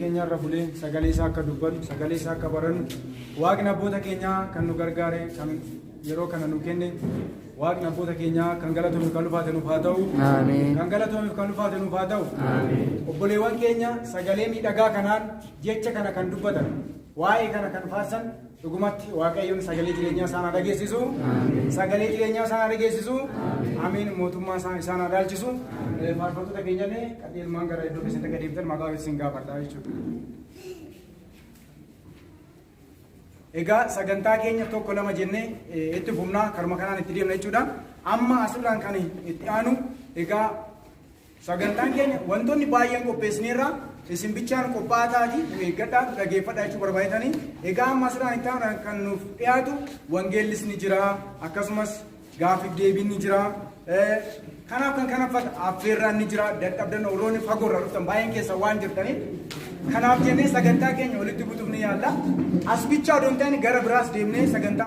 keenyarra bulee sagalee isaa akka dubbannu, sagalee isaa akka barannu, Waaqni abboota keenyaa kan nu gargaare, kan yeroo kana nu kenne, Waaqni abboota keenyaa kan galatoomeef kan ulfaate nuuf haa ta'u. Ameen. Kan galatoomeef kan ulfaate nuuf haa ta'u. Obboleewwan keenya sagalee miidhagaa kanaan jecha kana kan dubbatan, waa'ee kana kan faarsan, dhugumatti Waaqayyoon sagalee jireenyaa isaan haa dhageessisu. Sagalee jireenyaa isaan haa dhageessisu. Ameen. Mootummaa isaan isaan haa dhaalchisu. Faarfattoota keenyallee qajeelmaan gara iddoo keessatti akka deemtan maqaa isin gaafadha jechuudha. Egaa sagantaa keenya tokko lama jennee itti fufnaa, karuma kanaan itti deemna jechuudha. Amma asirraan kan itti aanu, egaa sagantaan keenya wantoonni baay'een qopheessineerra, isin bichaan qophaa'aa taati nu eeggadhaa, nu dhageeffadhaa jechuu barbaadanii. Egaa amma asirraan itti aanuudhaan kan nuuf dhiyaatu wangeellis ni jira, akkasumas gaaffiif deebiin ni jira. Kanaaf kan kana fakkaatu affeerraan ni jira. Dadhabdan warroonni fagoorraa dhuftan baay'een keessa waan jirtaniif kanaaf jennee sagantaa keenya walitti butuuf ni yaalla. As bichaa odoo hin taane gara biraas deemnee sagantaa.